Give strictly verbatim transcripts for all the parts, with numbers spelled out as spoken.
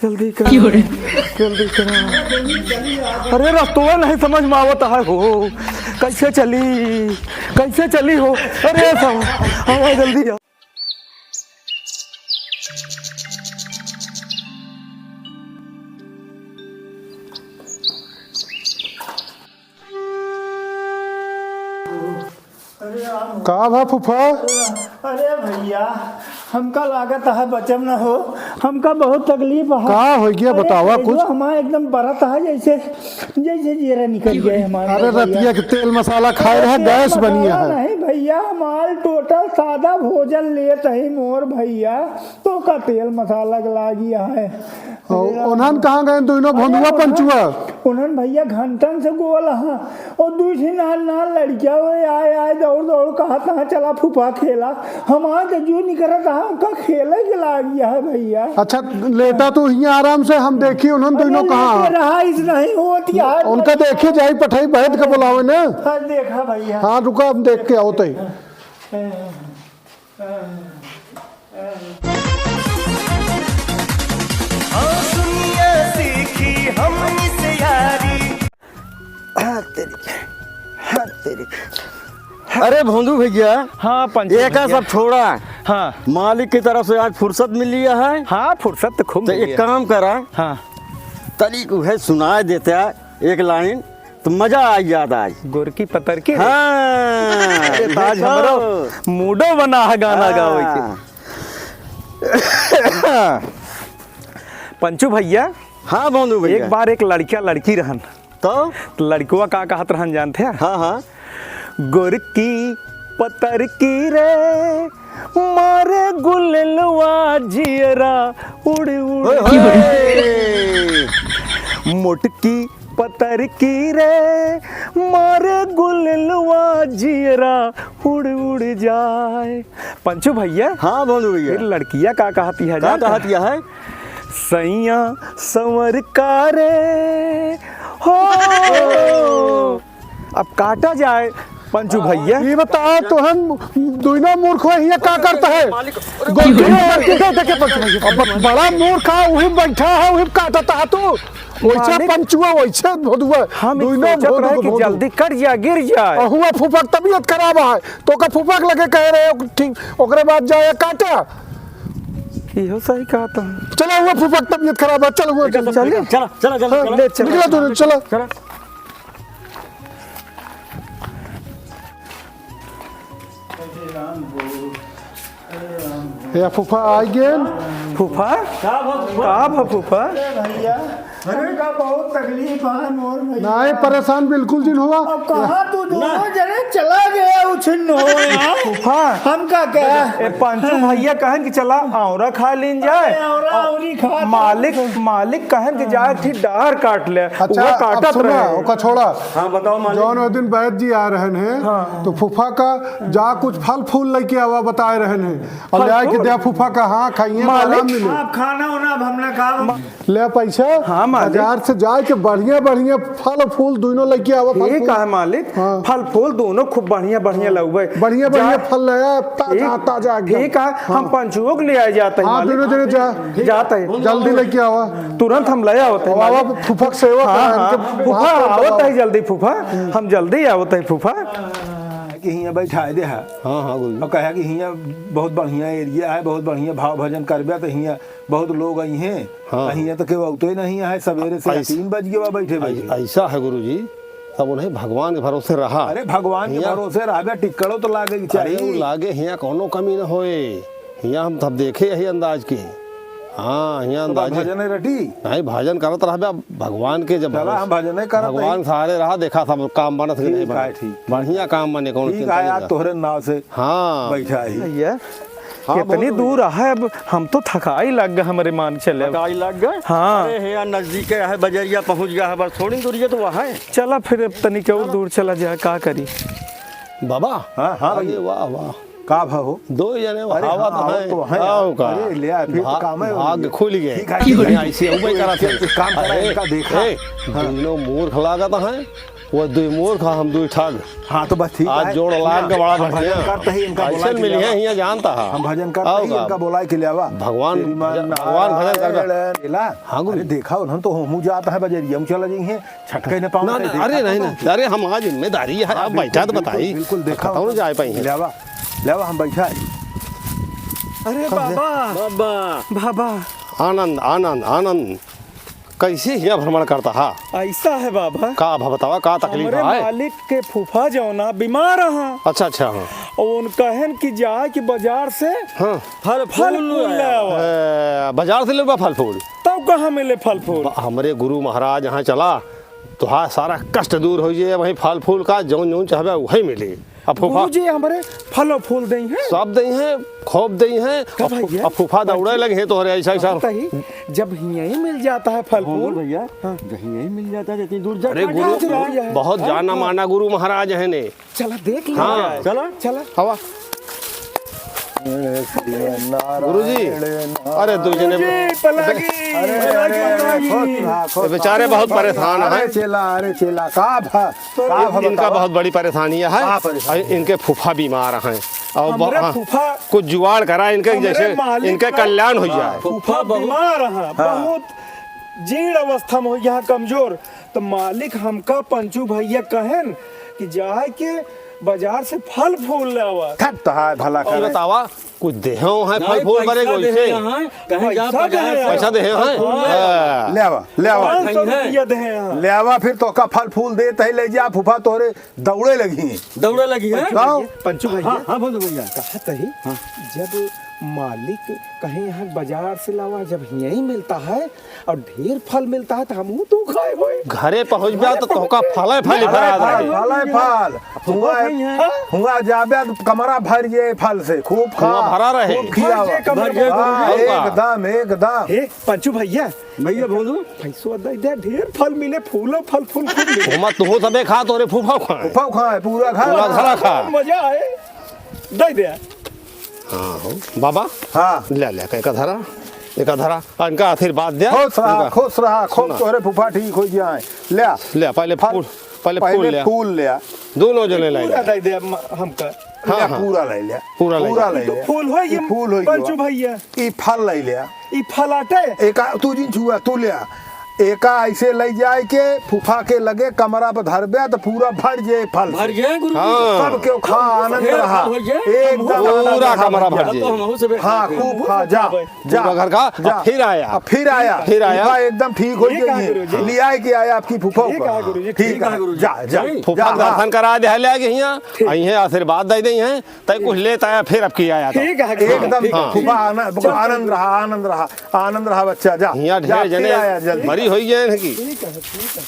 जल्दी करा, जल्दी करा। अरे, रस्तवा नहीं समझ में आवत है हो, कैसे चली, कैसे चली हो? अरे सब, आवा जल्दी, आवा। अरे राम। का भा फूफा? अरे भइया, हमका लागत है बचब न हो, हमका बहुत तकलीफ है। का होइ गया, अरे बतावा कुछ। हमार एकदम बरत है, जैसे, जैसे जीरा निकल गया हमारा। अरे भइया। रतिया के तेल मसाला खाए रहे, अरे तेल गैस बनी मसाला है। नहीं भइया, हमार टोटल सादा भोजन लेत है मोर भइया, तो का तेल मसाला के लागी है। ओ, उन्हन कहाँ गए दोनों अरे भोंदुआ उन्हन, पंचुआ? उन्हन भइया घंटन से गोल हाँ, और दूसरी नाल नाल लड़किया हुए आए आए दौड़ दौड़ कहा तहाँ चला फूफा खेला। हमार तो जो निकरत है उनका खेले के लाग गया है भइया। अच्छा, लेटा तू हियाँ आराम से, हम देखी उन्हन अरे दोनों कहाँ लेटे हैं। रहा, इस नहीं होती है। उनका देखी जाई पठाई बैठ के बुलावे ना। हाँ, देखा भइया। हाँ, रुका, हम देख के आवत ही। हाँ, दुनिया सीखी हमनी से यारी। हाँ, तेरी, हाँ, तेरी। अरे भोंदू भइया, हाँ, पंचू एका भइया। सब छोड़ा। हाँ। मालिक की तरफ से आज फुर्सत मिली है। हाँ, फुर्सत तो खूब तो मिली एक है। काम करा। हाँ। तनिक उहे सुनाए देता एक लाइन। तो मजा आ जात आज। गोरकी पतरकी रे। हाँ, अरे, तो आज देखो। हमरो मूडो बना है गाना हाँ। गावे के। पंचू भइया, हाँ, बोलू भइया। एक बार एक लड़का लड़की रहन। तो? तो लड़कवा का कहत रहन जानते हैं? हाँ, हाँ। गोरकी पतरकी रे, मारे गुलेलवा जियरा उड़ उड़ ओए होए। मोटकी पतरकी रे, मारे गुलेलवा जियरा उड़ उड़ जाए। पंचू भइया, हाँ, बोलू भइया। फिर लड़किया का कहती है का जानता कहती है? सैया संवर का रे, हो। अब काटा जाए पंचू भइया। ये बता, तोहन दुइनो मूर्ख हो, हियाँ का करता है? मालिक, अरे गोलकी मालिक। मार के दे, देखे पंचू भइया। अब ब-, बड़ा मूर्ख है, वही बैठा है, वही काटता है तू। वैसे मालिक, पंचुआ, वैसे भोदुआ। हम दुइनो सोचत भोदू रहे को कि भोदू। जल्दी कट जाए, गिर जाए। और हुआ फूफा की तबीयत खराब है, तो का फूफा के लगे कह रहे हो, ठीक, ओकरे बाद जाए काटा। इहो सही कहा तुम। चला हुआ फूफा की तबीयत खराब है, चल हुआ, चल, चल। चला, चला, चला, हाँ, चला। ले चल। निकला तू, चला। चला। या फूफा आ गए। फूफा? का भा फूफा? का भा फूफा? अरे भइया, हमका बहुत तकलीफ है मोर भइया। नहीं, परेशान बिल्कुल जिन हुआ। अब कहाँ तू दोनों जने चला गया उछिन्न हो यार? फूफा। हमका क्या? ए, पंचू भइया कहन कि चला औरा खा लीन जाए। अरे औरा औरी खा मालिक, मालिक कहन कि जाए ठीक डार काट ले। अच्छा, उहे अब काटत सुना, रहे। ओका छोड़ा। हाँ, बताओ मालिक। जौन ओ दिन बैद जी आ रहन हैं, हाँ। तो फूफा का जा कुछ फल फूल लेके आवा बताए रहन हैं। और फल ले आए कि फूल? दे फूफा का, हाँ, खाइए तो मालिक। आराम मिले। आप खाना होना, अब हमने कहा ले पैसा, हाँ, मालिक। बाजार से जाए के बढ़िया बढ़िया फल फूल दोनों लेके आवा, फल ठीक फूल। है मालिक, हाँ। फल फूल दोनों खूब बढ़िया बढ़िया लउबे। बढ़िया बढ़िया जा-, फल ले आ, ताजा, ठीक, ताजा एकदम। ठीक है, हम हाँ। पंचुओ के ले आए जाते हैं हाँ, मालिक। दोनों जने जा। जाते हैं। जल्दी लेके आवा। तुरंत हम ले आवत हैं अब आवा, मालिक। फूफा के सेवा हाँ, करा, हाँ। इनके फूफा, हाथ पर आवत दबावा। है जल्दी फूफा, हम जल्दी आवत हैं फूफा। कि हियाँ बैठाए दे है। हाँ, हाँ, गुरुजी। और कहा कि हियाँ बहुत बढ़िया एरिया है, बहुत बढ़िया भाव भजन करबे तो हियाँ बहुत लोग आई हैं। हाँ। हियाँ तो केहू अउते नहीं है, सवेरे से ऐस-, तीन बज गया बैठे बैठे। ऐ-, ऐसा है गुरुजी, तब उन्हें भगवान के भरोसे रहा। अरे भगवान के हियाँ भरोसे रहबे, टिक्कड़ो तो लागे के अरे चाहिए। उ लागे, हियाँ कौनो कमी न होए। हियाँ हम तब देखे यही अंदाज के। हाँ, हियाँ तो अंदाज भजन रटी? नहीं, भजन करत रहबे, अब भगवान के जब चला, भरोसे, हम भजने करत भगवान रही। सहारे रहा, देखा सब काम बनत कि ठीक नहीं है, बनत। ठीक। बढ़िया काम बने, कौनो ठीक चिंता है, नहीं आज बा। तोहरे नाव से हाँ। बैठा ही। भैया, हाँ, कितनी बहुत दूर बढ़िया। है, अब हम तो थकाई लग गए, हमारे मान चले अब। थकाई लग गए? हाँ। अरे, हे यार, नजदीक है, बजरिया पहुँच गया है, बस थोड़ी दूर है तो वहाँ है। चला फिर, अब तनिक और दूर चला जाए, का करी? बाबा। हाँ, हाँ, अरे भैया। वाह, वाह। का भा हो? दो जने अरे, आवत हाँ, हैं। आवत तो हैं आओ यार। का? अरे, ले आ, फिर तो भा-, काम है, भाग भैया। खुल गए। ठीक है, ठीक है। ऐसे उबे करत हैं। एक काम करा, अरे, इनका देखा। ए, हाँ। दोनों मूर्ख लागत हैं। वो दुई मूर्ख, हम दुई ठग। हाँ, तो बस ठीक आज है। जोड़ लाग के बड़ा हम भजन बढ़िया। करते ही इनका ऐसन बोला के मिली है, लियावा। हियाँ जानता है। हम भजन करते आओ ही का? इनका बोला के लियावा। भगवान श्रीमान भजन, भगवान भजन करबे। नारायण। ला, हाँ, गुरु। अरे देखा, उन्हन तो हमहू जात है बजरिया में चला जाइए, छटके न पाओ ना, तो ना, देखा अरे तो नहीं, तो। नहीं, अरे हम आज जिम्मेदारी है, हाँ, आप बैठा तो बिल्कुल, बताई। बिल्कुल, देखा। खतम हो जाए पाई। लियावा, लियावा, हम बैठा है। अरे बाबा। बाबा। बाबा। आनंद, आनंद, आनंद। कैसे हियाँ भ्रमण करता हा? ऐसा है बाबा। का भा बतावा, का तकलीफ हमरे है? मालिक के फूफा जौना बीमार हैं। अच्छा, अच्छा, हाँ। और उन कहन कि जाए कि बाजार से हाँ। फल फूल फूल ले आवा। ए, बाजार से लेबा फल फूल? तब कहाँ मिले फल फूल? ब-, हमरे गुरु महाराज यहाँ चला, तोहार सारा कष्ट दूर हो जाए। वहीं फल फूल का जौन जौन चाहबे वही मिली। अब फूफा गुरुजी हमरे फल और फूल देई हैं। सब देई हैं, खूब देई हैं। का अब फू-, भैया? अब फूफा दौड़े लगे हैं तोहरे ऐसा, ऐसा। पता ही, जब हियाँ ही मिल जाता है फल फूल फूल। भैया, हाँ। जब हियाँ ही मिल जाता है, इतनी दूर जा अरे कहाँ गुरु, जा रहा है? बहुत हाँ, जाना हाँ। माना गुरु महाराज हैं ने। चला देख लिया हाँ। जाए। चला। चला। हवा। गुरुजी, अरे दू जने गुरुजी, पलागी, अरे, पलागी, अरे, अरे, पलागी। खुश रहा, खुश रहा। बेचारे बहुत परेशान हैं। अरे चेला, अरे चेला, का भा-, का भा इनका बतावा? बहुत बड़ी परेशानी है। का परेशानी? अरे इनके फूफा बीमार हैं। और हमरे ब-, हाँ, फूफा, कुछ जुगाड़ करा इनके, हमरे जैसे मालिक इनके का कल्याण हो जाए। फूफा बीमार हैं, हाँ। बहुत जीर्ण अवस्था में हो, यहाँ कमजोर। तो मालिक हमका पंचू भैया कहन कि जाए के बाजार से फल फूल ले आवा। थक तो है भला और करे। बतावा, कुछ देहो है फल नहीं, फूल बरे पैसा गोई देहे से? हैं, कहीं जा पैसा बाजार देहे से। हैं। पैसा देहे हैं? फल फूल ले आवा। हाँ। ले आवा, ले आवा। पाँच सौ रुपया देहे हैं। ले आवा, फिर तोका फल फूल देत ही ले जा, फूफा तोहरे दौड़े लगी। दौड़े लगी है? पंचू भैया, हाँ, हाँ, बोलो भैया। कहा तही, हाँ। जब मालिक कहे यहाँ बाजार से लावा, जब यहीं मिलता है, और ढेर फल मिलता है तो हमहू तू खाए होए। घरे पहुँचबे तो तोहका फले फल ही भरा रहे। फले फल। हुआ, हुआ जाबे तो कमरा भर जे फल से, खूब खा, हुआ भरा रहे। खूब खियावा। भर जे कमरा भर जे। हाँ, भर जे। एकदम, एकदम। हे, पंचू भैया। भैया बोलू। पैसवा दे दे, ढेर फल मिले, फूलो फल, फूल खूब मिले। ओमा तुहो सबे खा, तोरे फूफा खाए। फूफा खाए, पूरा खा। पूरा घरा खा। मजा आए। दे दे। हाँ हो, बाबा। हाँ। ले, ले, एका धरा, एका धरा, इनका आशीर्वाद दे। खुश रहा, इनका। खुश रहा, खूब सुना। तोहरे फूफा ठीक हो जाए। ले। ले, पहले फल, फूल, पहले पहले फूल ले। फूल ले। दोनों जने ले पूरा ले। दे दे हम, हमका। हाँ, ले, हाँ। पूरा ले ले। पूरा ले पूरा ले। ले तो ले। फूल हो ये ये फूल हो पंचू गया। भैया। ई फल ले ले। ई फल आटे? एका, तू जिन छुआ, तू ले आ। एका ऐसे ले जाए के फूफा के लगे कमरा पर धरबे तो पूरा भर जे फल से। भर जे गुरु जी। हाँ। सब केहू खा, आनंद ढेर रहा। फल हो जे। एकदम पूरा आनंद रहा। कमरा भर जे। तो हम से हाँ, खूब खा, जा, जा, पूरा घर का, जा। अब फिर आया। अब फिर आया। फिर आया। फूफा एकदम ठीक हो ये कहा जाइए। गुरु जी? ले आए के आया आपकी फूफा ये को। कहा गुरु जी? ठीक ठीक है, है गुरु जी। जा, जा, नहीं। फूफा जा, हाँ। दर्शन करा दे, ले आए के हियाँ। ठीक। आई हैं, आशीर्वाद दे दे हैं। तै कुछ लेत आया, फिर अब की आया तो। ठीक है, ठीक है, एकदम ठीक है। हाँ। खूब आनंद, चल, आनंद रहा, आनंद रहा, आनंद रहा बच्चा, जा। हियाँ जा, ढेर फिर जने आया जल्दी। बरी होई गए हैं कि। ठीक है, ठीक है।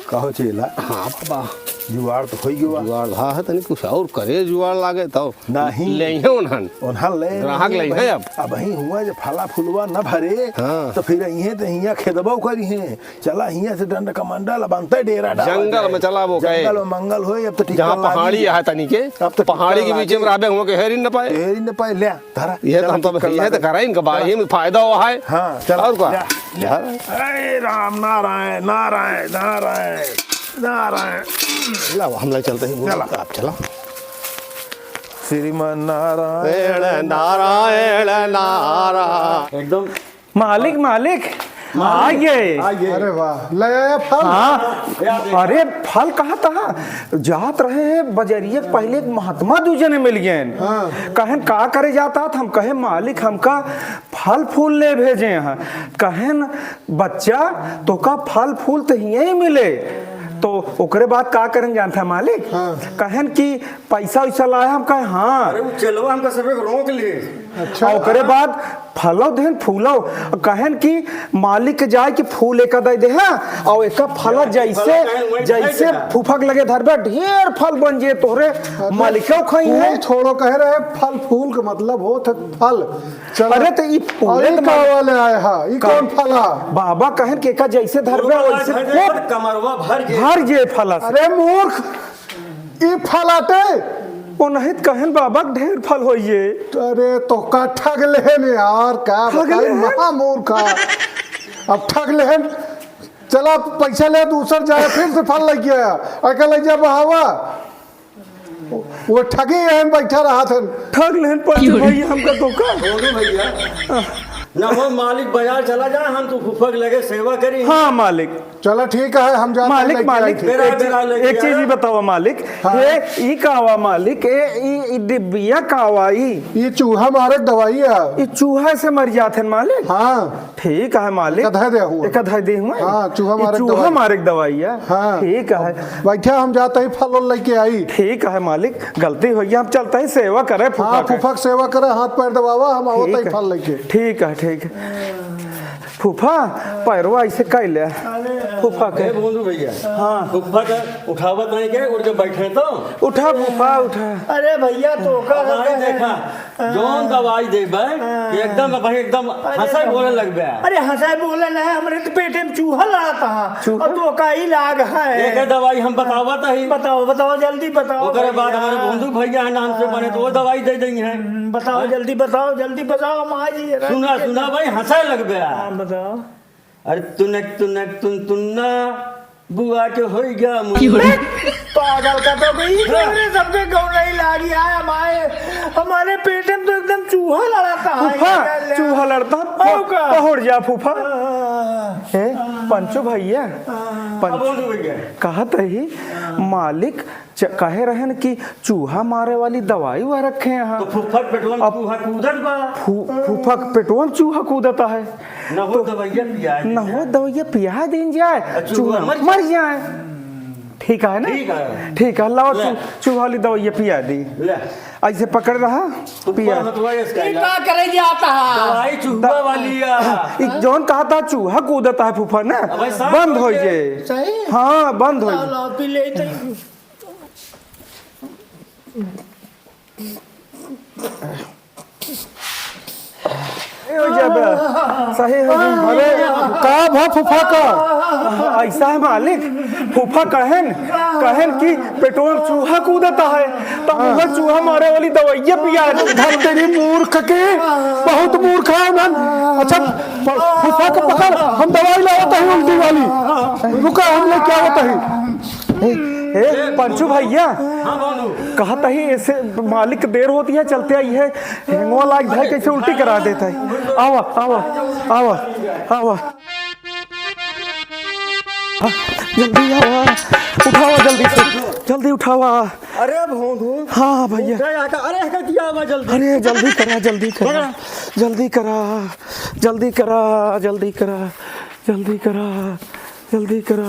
कहो चेला। हाँ बाबा। जुगाड़ तो होई गवा। जुगाड़ भा है, तनी कुछ और करे जुगाड़ लागे तो। नहीं। ले हैं उन्हन। उन्हन ले ग्राहक नहीं ले भाई। हैं अब। अब ही हुआ जब फला फुलवा न भरे, हाँ। तो फिर इहे तो हियाँ खेदबो करी हैं। चला हियाँ से डंड कमंडल बनते डेरा डाला जंगल जाए। में चला वो कहे। जंगल में मंगल होए, अब तो टिकट जहाँ लागी। पहाड़ी है तनी के, अब तो पहाड़ी टिकट के बीच में लागी। रहबे हुआ के हेरी न पाए। हेरी न पाए, ले, धरा। ये तो चला हम तो, टिकट ये तो लागी। करा इनका बा-, चला। ये में फायदा हुआ है। हाँ, चला, और का? ले, ले। धरा। अरे राम, नारायण, नारायण, नारायण, नारायण। लाओ, हम ले चलते हैं, चला। आप चला। श्रीमन नारायण, नारायण, नारायण। एकदम मालिक, मालिक, मालिक, आ गए। आ गए। अरे वाह, ले आया फल। हाँ, अरे फल कहाँ था? जात रहे हैं बजरिया, पहले एक महात्मा दू जने मिल गए। हाँ। कहन का करे जाता था? हम कहे मालिक हमका फल फूल ले भेजे हैं। कहन बच्चा तोका फल फूल तो यहीं मिले। तो ओकरे बाद का करन जानता मालिक? हाँ। कहन कि पैसा वैसा लाया? हम कहे हाँ। अरे वो चेलवा हमका सब एक रोक लिए। अच्छा। और ओकरे बाद फलो देहन फूलो, कहन कि मालिक के जाए कि फूल एका दे दे, हाँ, और एका फल जैसे, फल कहे वही जैसे खाए के फूफक लगे धरबे, ढेर फल बन जे तोहरे अच्छा, मालिको खाई फूल है। छोड़ो, कहे रहे फल फूल का मतलब होत है फल। चलो। अरे तो ई फूले और ई तो का मालिक वाले आए हा? ई का? कौन फला? बाबा कहन कि एका जैसे धरबे फूल वैसे वाला खूब धर दे, कमरवा भर जे। भर जे फल से। अरे मूर्ख, ई फल आटे? ओ नहीं त कहन बाबा के ढेर फल होइए। अरे तो का ठग लेहन यार, का ठग बताई लेहन? महामूर्खा। अब ठग लेहन, चला पैसा ले, दूसर जाए, फिर से फल लेके आया, अइका ले जा बहावा। वो ठगे हैं, बैठा रहा था। ठग लेहन पंचू भाई, हमका धोखा। बोलू भैया, ना हो मालिक, बाजार चला जा, हम तो फूफा के लगे सेवा करी। हाँ मालिक। चला ठीक है, हम जाते हैं, मालिक, लेके मालिक, आई। बेरा, एक, बेरा लेके एक चीज आया। ही बतावा मालिक, हाँ। ये ई का हुआ मालिक, ये ई, ई डिब्बिया का हुआ ई? ये चूहा मारे के दवाई है। ये चूहा से मर जात है मालिक? हाँ। ठीक है मालिक। एक धै दे हुआ। एक धै दे हुआ। हाँ, चूहा ये मारे के चूहा दवाई। मारे के दवाई है। हाँ। ठीक है। बैठा, हम जाते ही फल उल लेके आई। ठीक है मालिक, गलती हो गई, हम चलते ही सेवा करे फूफा हाँ, के। फूफा के सेवा करे, हाथ पैर दबावा, हम आवत ठीक ही है। फल लेके। ठीक है, ठीक है। फूफा, पैरवा ऐसे कैले। अरे। फूफा के। ए, बोलू भैया। हाँ। फूफा का उठावत नहीं के, उठ के बैठे तो। उठा फूफा, उठा। अरे भैया, तो का अब भाई करता है? देखा, जौन दवाई देबे, हाँ। कि एकदम, अब भाई एकदम अरे हंसाई तो बोले लगबे। अरे हंसाई बोले ना, हमरे तो पेटे में चूहा लड़ता है। चूहा? और तो का इलाज है? एक दवाई हम बतावत ही। बताओ, बताओ, जल्दी बताओ ओकरे बाद भैया। हमारे बंधु भैया है ना, हमसे बने तो वो दवाई दे देंगे। हम्म, बताओ, हाँ? जल्दी बताओ, जल्दी बताओ, हम आ जाइए। सुना, सुना भाई, हंसाई लगबे। हाँ, बताओ। अरे तुनक, तुनक, तुन, तुन्ना, बुआ के होई गया मुन्ना। पागल का तो गई, हाँ। तोरे सबके गौनई लागी आय, हमारे, हमारे पेटे में तो एकदम चूहा लड़ता है। फूफा, ले, ले। चूहा लड़ता, और का? पहुड़ जा फूफा। हाँ। ए, पंचू भैया, हाँ। पंच-, अब बोल भैया। कहत ही, हाँ। मालिक च-, कहे रहन कि चूहा मारे वाली दवाई हुआ रखे हैं। तो फूफा के पेटवा में अब चूहा कूदत बा। फू-, फूफा के पेटवा में चूहा कूदत है। न हो तो दवाइया पिया दे न हो जाए। दवाइया पिया दीन जाए, आ चूहा चूहा मर मर जाए। जाए। ठीक है ना? ठीक है। ठीक है, लाओ ले। चू-, चूहा वाली दवाइया पिया दी। ले। ऐसे पकड़ रहा, तू पिया। ऊपर हथवा इसका ये ना। का करे जाता है? दवाई चूहा द-, वाली है। ई जौन कहा था चूहा कूदत है फूफा ना, अबे साफ बंद हो हो गया। जाए। सही? हाँ, बंद हो लाओ, जाए। लाओ, पी ले, तो ए, हो जाबे। सही है जी। अरे, का भा फूफा का? ऐसा है मालिक, फूफा कहन, कहन कि पेटवा में चूहा कूदता है, तो हाँ। वह चूहा मारे वाली दवाइया पिया दे। धर तेरी मूर्ख के, बहुत मूर्ख है मन। अच्छा, प-, फूफा को पकड़, हम दवाई लावत है उल्टी वाली। रुका, हम लेके आवत है। ए, ए, पंचू भैया, हाँ, बोलू। कहत ही ऐसे मालिक देर होती है, चलते आई है, हेंगवा लाग भाई कैसे उल्टी करा देता है। आवा, आवा, आवा, आवा। हाँ, जल्दी आवा, उठावा जल्दी से, जल्दी उठावा। अरे भोंदू। हाँ भैया। उठा यहाँ का, अरे यहाँ का दिया आवा जल्दी। अरे जल्दी करा, जल्दी करा, पकड़ा। जल्दी करा, जल्दी करा, जल्दी करा, जल्दी करा। जल्दी करा,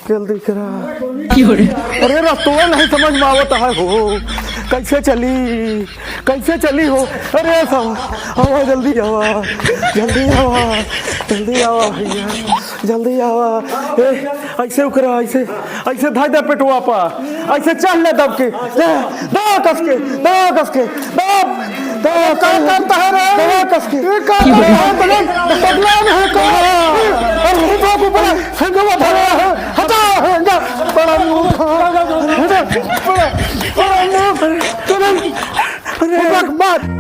जल्दी करा। की हो रे? अरे, रस्तवा नहीं समझ में आवत है हो, कैसे चली, कैसे चली हो? अरे, सब आवा, जल्दी आवा, जल्दी आवा, जल्दी आवा भैया, जल्दी आवा। ए, ऐसे उकरा, ऐसे, ऐसे धाई दे पेटवा पर। ऐसे चढ़ ले दब के। दे, दे कस के, दे कस के, दे, दे, का करता है रे? दे कस के। ये का करता है? बदला, बदला नहीं का? अरे, वो तो ऊपर फेंकवा धरा है। हटा, हटा। बड़ा मूर्ख। हटा, बड़ा, बड़ा मूर्ख। अरे, अरे, अरे।